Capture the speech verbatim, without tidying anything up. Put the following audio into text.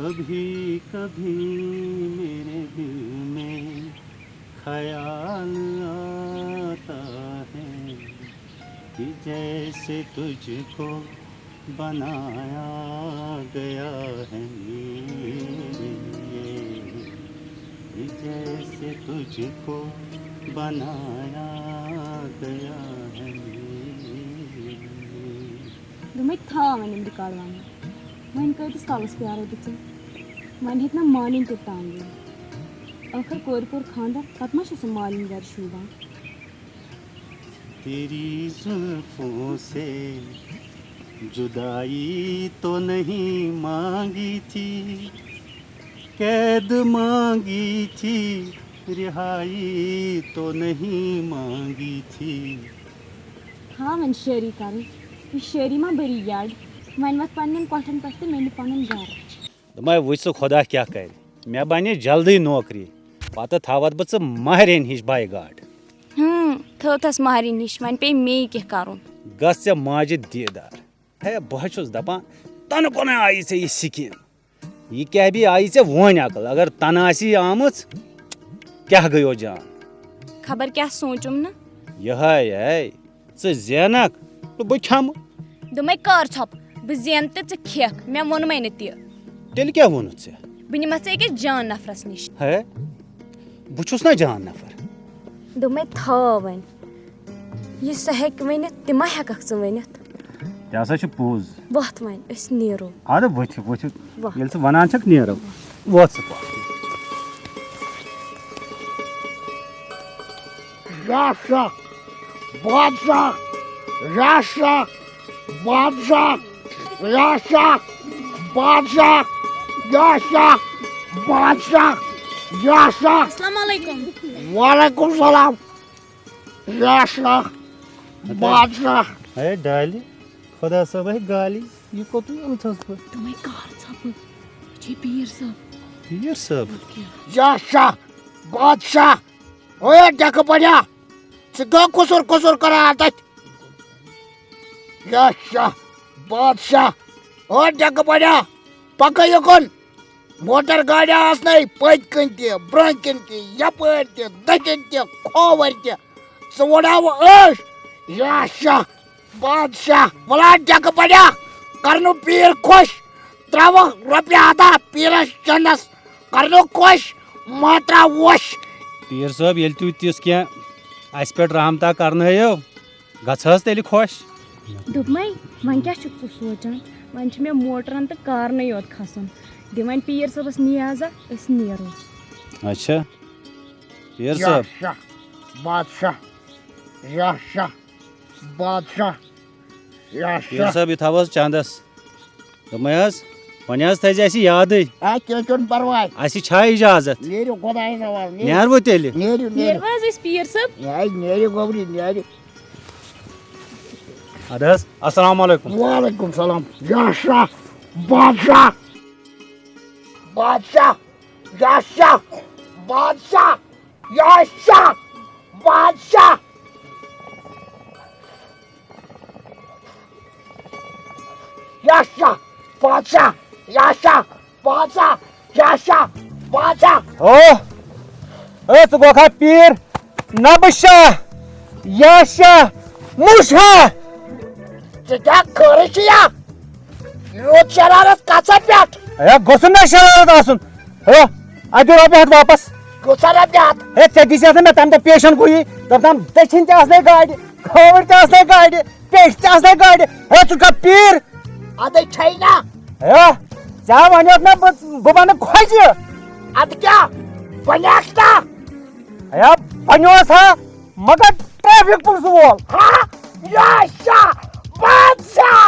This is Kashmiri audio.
کبھی کبھی میرے دل میں خیال آتا ہے کہ جیسے تجھ کو بنایا گیا ہے میرے لیے، کہ جیسے تجھ کو بنایا گیا ہے میرے لیے۔ دوٚپمَے تھاو وۄنۍ یِم ریکارڈ وَنٕنۍ۔ وۄنۍ کۭتِس کالَس پیٛارَے بہٕ ژےٚ؟ وۄنۍ ہیٚکہِ نہ مالِنۍ تہِ تنٛگ یِتھ۔ ٲخٕر کورِ کوٚر خانٛدر، پَتہٕ ما چھُ سُہ مالِنۍ گَرِ شوٗبان؟ تیری زلفوں سے جدائی تو نہیں مانگی تھی، قید مانگی تھی، رہائی تو نہیں مانگی تھی۔ ہاں، وۄنۍ شٲعری کَرٕنۍ۔ یہِ شٲعری ما بٔری یَڈ؟ وۄنۍ وَتھ پنٛنٮ۪ن کۄٹھٮ۪ن پٮ۪ٹھ تہٕ مےٚ نہِ پَنُن گَرٕ۔ دوٚپمَے، وٕچھ ژٕ خۄدا کیٛاہ کَرِ۔ مےٚ بَنہِ جلدی نوکری۔ پَتہٕ تھاوَتھ بہٕ ژٕ مَہرِنۍ ہِش باے گاڈ۔ ہُم، تھٲوتھَس مَہرِنۍ ہِش، وۄنۍ پیٚیہِ مے کینٛہہ کَرُن۔ گژھ ژےٚ ماجہِ دیٖدار۔ ہے، بہٕ حظ چھُس دَپان، تَنہٕ کُنَے آیی ژےٚ یہِ سِکیٖم۔ یہِ کیٛاہ بیٚیہِ آیی ژےٚ وۄنۍ عقل؟ اگر تَنہٕ آسی آمٕژ، کیٛاہ گٔیو جان؟ خبر کیٛاہ سوٗنٛچُم نہٕ۔ یِہوٚے، ہے، ژٕ زینکھ تہٕ بہٕ کھٮ۪مہٕ۔ دوٚپمَے، کر ژھۄپہٕ، بہٕ زینہٕ تہٕ ژٕ کھٮ۪کھ، مےٚ ووٚنمَے نہٕ تہِ۔ تیٚلہِ کیٛاہ ووٚنُتھ ژےٚ؟ بہٕ نِمَتھ ژٕ أکِس جان نفرَس نِش۔ ہے، بہٕ چھُس نہ جان نفر۔ دوٚپمَے، تھاو وۄنۍ، یہِ سُہ ہیٚکہِ ؤنِتھ، تہِ ما ہٮ۪کَکھ ژٕ ؤنِتھ؟ تہِ ہسا چھُ پوٚز۔ وۄتھ وۄنۍ، أسۍ نیرو۔ اَدٕ ؤتھِو، ؤتھِو۔ وۄتھ۔ ییٚلہِ ژٕ وَنان چھَکھ، نیرو۔ وۄتھ ژٕ پَتھ۔ یا شاہ، بادشاہ، یا شاہ، بادشاہ، یا شاہ، بادشاہ، یا شاہ، بادشاہ، یا شاہ۔ السلام علیکم۔ وعلیکم السلام۔ یا شاہ، بادشاہ۔ ہے ڈالہِ، خۄدا صٲب ہے گالہِ، یہِ کوٚت اوٚنتھَس بہٕ؟ تِمَے کار ژھۄپہٕ، یہِ چھے پیٖر صٲب۔ پیٖر صٲب؟ اور کیٛاہ؟ یا شاہ، بادشاہ۔ اوے ڈٮ۪کہٕ بَنیا، ژٕ کیٛاہ قصوٗر قصوٗر کران اَتٮ۪تھ؟ یا شاہ، بادشاہ۔ او ڈٮ۪کہٕ بَنیا، پَکہٕ یُکُن۔ موٹر گاڑِ آسنَے پٔتۍ کِنۍ تہِ، برٛونٛہہ کِنۍ تہِ، یَپٲرۍ تہِ، دٔچھِنۍ تہِ، کھووَرۍ تہِ۔ ژٕ وُڈاوٕ عٲش۔ یا شاہ، بادشاہ، وَلا ڈٮ۪کہٕ بَنیا، کَرنہٕ پیٖر خۄش۔ ترٛاوَکھ رۄپیہِ ہَتھا پیٖرَس چَندَس، کَرنہٕ خۄش، ماترا ووش۔ پیٖر صٲب، ییٚلہِ تُہۍ تِژھ کینٛہہ اَسہِ پٮ۪ٹھ رحمتہ کَرنٲیِو، گژھٕ حظ تیٚلہِ خۄش۔ دوٚپمَے، وۄنۍ کیٛاہ چھُکھ ژٕ سونٛچان؟ وۄنۍ چھِ مےٚ موٹرَن تہٕ کارنٕے یوت کھَسُن۔ دِ وۄنۍ پیٖر صٲبَس نیازا، أسۍ نیرو۔ اچھا، پیٖر یا صٲب۔ شاہ، بادشاہ، یا شاہ، بادشاہ، یا پیٖر شاہ۔ صٲب، یہِ تھاو حظ چَندَس۔ دوٚپمَے حظ، وۄنۍ حظ تھٲیزِ اَسہِ یادٕے۔ آ، کینٛہہ چھُنہٕ پَرواے۔ اَسہِ چھا اِجازت؟ نیٖرِو خۄدایَس حوالہٕ، نیٖرِو۔ نیرو تیٚلہِ؟ نیٖرِو، نیٖرِو۔ نیرو حظ أسۍ پیٖر صٲب۔ ہے، نیٖرِو گوٚبری، نیٖرِو۔ اَدٕ حظ، السلام علیکم۔ وعلیکم السلام۔ یا شاہ، بادشاہ، بادشاہ، یا شاہ، بادشاہ، یا شاہ، بادشاہ۔ یا شاہ، بادشاہ، یا شاہ، بادشاہ، یا شاہ، بادشاہ۔ او، او، ژٕ گوکھا پیٖر؟ نہ بہٕ شاہ، یا شاہ، مُش ہا۔ ژٕ کیٛاہ خٲرٕے چھُ یا؟ یوٗت شرارت کَژَن پٮ۪ٹھ؟ ہے، گوٚژھُم نہ شرارت آسُن۔ ہو، اَتہِ دِ رۄپیہِ ہَتھ واپس۔ کۭژاہ رۄپیہِ ہَتھ؟ ہے، ژےٚ دِژیتھ نہٕ مےٚ تَمہِ دۄہ پیشن گویی۔ دوٚپتم، دٔچھِنۍ تہِ آسنے گاڑِ، کھووٕرۍ تہِ آسنے گاڑِ، پیٚٹھۍ تہِ آسنے گاڑِ۔ ہے، ژٕ کَتھ پیٖر؟ اَدَے چھَے نا۔ ہے، ژےٚ وَنیوتھ مےٚ بہٕ، بہٕ بَنہٕ خۄجہِ۔ اَدٕ کیٛاہ؟ بَنیٛاکھ نا؟ ہے، بَنیوس ہا، مگر ٹریفک پُلسہٕ وول۔ ہا؟ یا شاہ، بادشاہ،